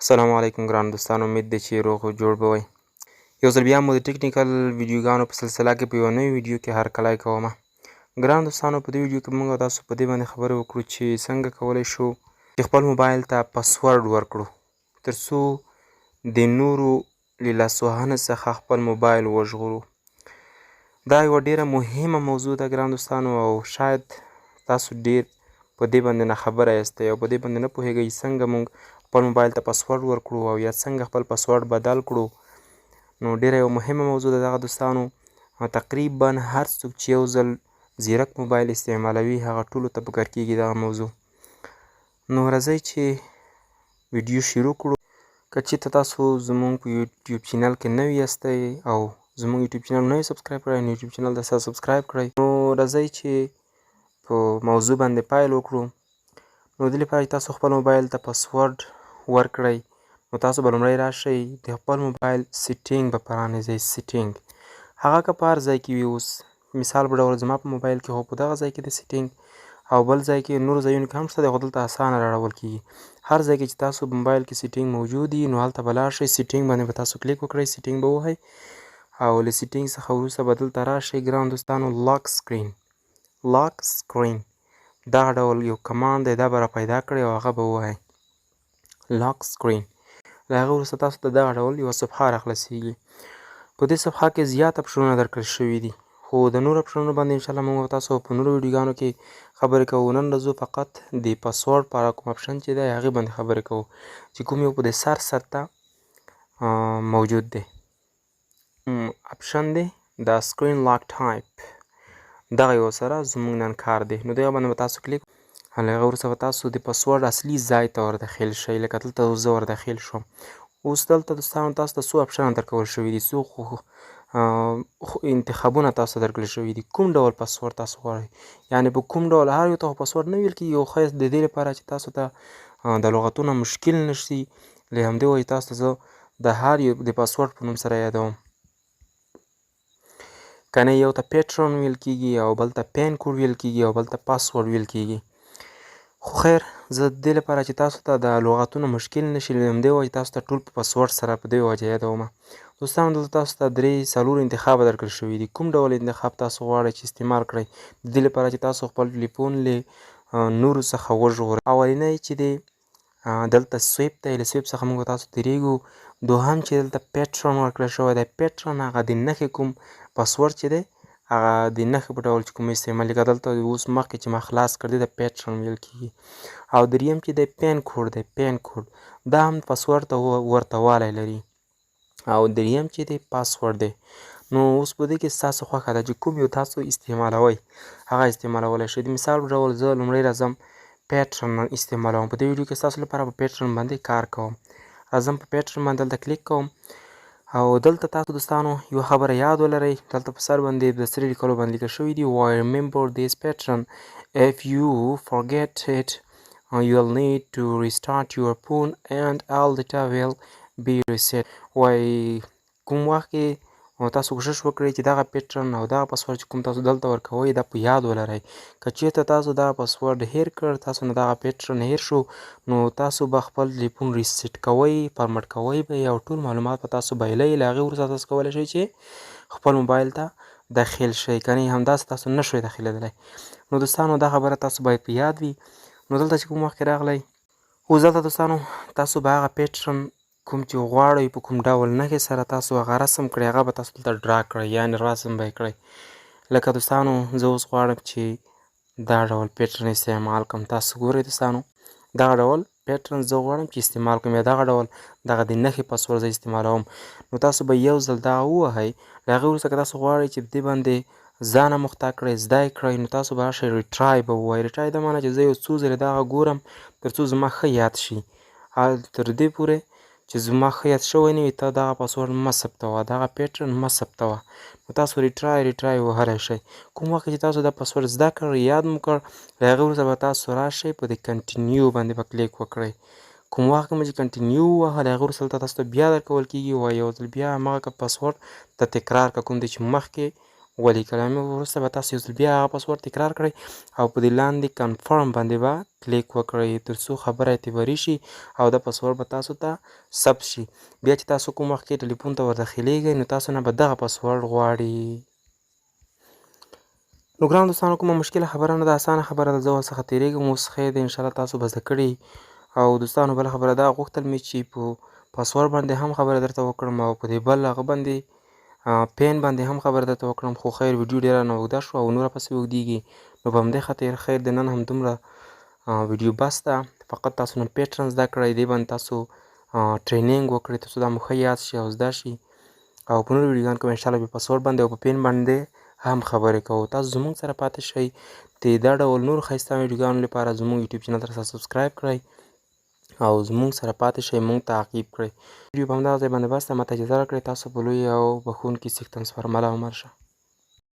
السلام علیکم ګران دوستانو، امید دی چې روغ او جوړ به وئ. یو ځل بیا مو د ټیکنیکل ویډیوګانو په سلسله کې په یوه نوې ویډیو کې هرکلی کوم. ګران دوستانو، په دې ویډیو کې موږ تاسو په دې باندې خبرې وکړو چې څنګه کولی شو چې خپل موبایل ته پسورډ ورکړو، ترڅو د نورو له لاسوهنې څخه خپل موبایل وژغورو. دا یوه ډیره مهمه موضوع ده ګران دوستانو، او شاید تاسو ډیر په دې باندې ناخبره یاستئ او په دې باندې نه پوهیږئ څنګه موږ خپل موبایل ته پسورډ ورکړو او یا څنګه خپل پسورډ بدل کړو. نو ډیره یوه مهمه موضوع ده دغه دوستانو. تقریبا هر څوک چې یو ځل ځیرک موبایل استعمالوي هغه ټولو ته پکار کیږي دغه موضوع. نو راځئ چې ویډیو شروع کړو. که چېرته تاسو زموږ په یوټیوب چینل کې نوي یاستئ او زموږ یوټیوب چینل نه سبسکرایب کړئ، نو یوټیوب چینل درسره سبسکرایب کړئ. نو راځئ چې په موضوع باندې پیل وکړو. نو د دې لپاره چې تاسو خپل موبایل ته پسورډ ورکړئ، نو تاسو به لومړی راشئ د خپل موبایل setting به پرانیزئ. setting هغه که په هر ځای کې وي، اوس مثال په ډول زما په موبایل کې خو په دغه ځای کې د setting او بل ځای کې نورو ځایونو کې هم شته دی، خو دلته اسانه راړول کېږي. هر ځای کې چې تاسو په موبایل کې setting موجود وي، نو هلته به لاړ شئ، setting باندې به تاسو کلیک وکړئ، setting به ووهئ او له setting څخه وروسته به دلته راشئ ګران دوستانو، lock screen. lock screen دغه ډول یو command دی، دا به را پیدا کړئ او هغه به ووهئ lock screen. له هغه وروسته تاسو ته دغه ډول یوه صفحه راخلاصیږي. په دې صفحه کې زیات اپشنونه درکړل شوي دي، خو د نورو اپشنونو باندې انشاءالله موږ تاسو په نورو ویډیوګانو کې خبرې کوو. نن ورځو فقط د پسورډ په اړه کوم اپشن چې دی هغې باندې خبرې کوو، چې کوم یو په دې سر سر ته موجود دی. اپشن دی د screen lock type، دغه یو سره زموږ نن کار دی. نو دغه باندې به تاسو کلیک، له هغه وروسته به تاسو د پسورډ اصلي ځای ته ورداخل شئ، لکه دلته زه ورداخل شوم. اوس دلته دوستانو تاسو ته څو اپشنونه درکول شوي دي، څو خو انتخابونه تاسو ته درکړل شوي دي، کوم ډول پسورډ تاسو غواړئ، یعنې په کوم ډول. هر یو ته خو پسورډ نه ویل کېږي، خو د دې لپاره چې تاسو ته د لغتونه مشکل نه شي، له همدې وجې تاسو ته زه د هر یو د پسورډ په نوم سره یادوم. که نه یو ته pattern ویل کېږي او بل ته PIN code ویل کېږي او بل ته پاسورډ ویل کېږي. خو خیر، زه د دې لپاره چې تاسو ته د لغتونو مشکل نه شي، له همدې وجې تاسو ته ټول په پسورډ سره په دې وجه یادوم. دوستانو دلته تاسو ته درې څلور انتخابه درکړل شوي دي، کوم ډول انتخاب تاسو غواړئ چې استعمال کړئ د دې لپاره چې تاسو خپل ټلیفون له نورو څخه وژغورئ. اولنی چې دی دلته swipe دی، له swipe څخه موږ تاسو تېرېږو. دوهم چې دلته pattern ورکړل شوی دی، pattern هغه د نښې کوم پسورډ چې دی هغه د نښې په ډول چې کوم استعمال، لکه دلته اوس مخکې چې ما خلاص کړ دی د pattern ویل کېږي. او دریم چې دی PIN code دی، PIN code دا هم پسورډ ته ورته والی لري. او دریم چې دی پاسورډ دی. نو اوس په دې کې ستاسو خوښه ده چې کوم یو تاسو استعمالوئ هغه استعمالولی شئ. د مثال په ډول زه لومړی راځم pattern استعمالوم، په دې ویډیو کې ستاسو لپاره په pattern باندې کار کوم. راځم په pattern باندې دلته کلیک کوم او دلته تاسو دوستانو یوه خبره یاد ولرئ، دلته په سر باندې د سرې لیکلو باندې لیکل شوي دي why remember this pattern, if you forget it you'll need to restart your phone and all data will be reset. وایي کوم وخت کې تاسو کوشش وکړئ چې دغه pattern او دغه پسورډ چې کوم تاسو دلته ورکوئ دا په یاد ولرئ. که چېرته تاسو دغه پسورډ هېر کړ، تاسو نه دغه pattern هېر شو، نو تاسو به خپل ټلیفون reset کوئ، فرمټ کوئ به او ټول معلومات به تاسو بایلئ. له هغې وروسته تاسو کولی شئ چې خپل موبایل ته داخل شئ، که نه همداسې تاسو نه شئ داخلېدلی. نو دوستانو دا خبره تاسو باید په یاد وي. نو دلته چې کوم وخت کې راغلی، اوس دلته دوستانو تاسو به هغه pattern کوم چې غواړئ په کوم ډول نښې سره تاسو هغه رسم کړئ، هغه به تاسو دلته draw کړئ، یعنې رسم به یې کړئ. لکه دوستانو زه اوس غواړم چې دا ډول pattern استعمال کړم. تاسو ګورئ دوستانو، دغه ډول pattern زه غواړم چې استعمال کړم، یا دغه ډول دغه د نښې پسورډ زه استعمالوم. نو تاسو به یو ځل دغه ووهئ، له هغې وروسته که تاسو غواړئ چې په دې باندې ځان اموخته کړئ، زده یې کړئ، نو تاسو به راشئ retry به ووهئ. retry دا معنی چې زه یو څو ځلې دغه ګورم تر څو زما ښه یاد شي، تر دې پورې چې زما ښه یاد شوی نه وي ته دغه پسورډ مه ثبتوه، دغه pattern مه ثبتوه. نو تاسو retry retry وهلی شئ. کوم وخت چې تاسو دا پسورډ زده کړ، یاد مو کړ، له هغې وروسته به تاسو راشئ په دې continue باندې به کلیک وکړئ. کوم وخت مو چې continue ووهه، له هغې وروسته دلته تاسو ته بیا درکول کېږي، وایي یو ځل بیا هماغه پسورډ ته تکرار کړه کوم دی چې مخکې ولیکل. وروسته به تاسو یو ځل بیا هغه پاسورډ تکرار کړئ او په دې لاندې confirm باندې به کلیک وکړئ، تر څو خبره اعتباري شي او دا پاسورډ به تاسو ته ثبت شي. بیا چې تاسو کوم وخت کې ټلیفون ته ورداخلېږئ، نو تاسو نه به دغه پاسورډ غواړي. نو ګران دوستانو، کومه مشکله خبره نه ده، اسانه خبره ده، زه ورڅخه تېرېږم اوس. خیر دی، انشاءالله تاسو به زده کړي. او دوستانو، بله خبره دا غوښتل مې چې په پاسورډ باندې هم خبره درته وکړم او په دې بل هغه باندې PIN باندې هم خبره درته وکړم، خو خیر، ویډیو ډېره نه اوږده شوه او نوره پسې اوږدېږي، نو په همدې خاطر خیر د نن هم دومره ویډیو بس ده. فقط تاسو نن pattern زده کړئ، دې باندې تاسو training وکړئ، تر څو دا مو ښه یاد شي او زده شي. او په نورو ویډیوګانو کې به انشاءالله په پاسورډ باندې او په PIN باندې هم خبرې کوو. تاسو زموږ سره پاتې شئ. د دا ډول نورو ښایسته ویډیوګانو لپاره زموږ یوټیوب چینل سره subscribe کړئ او زموږ سره پاتې شئ، موږ تعقیب کړئ. ویډیو په همدغه ځای باندې بس ده. ماته اجازه راکړئ، تاسو په لوی او بښونکي څښتن سپارم. الله مل شه.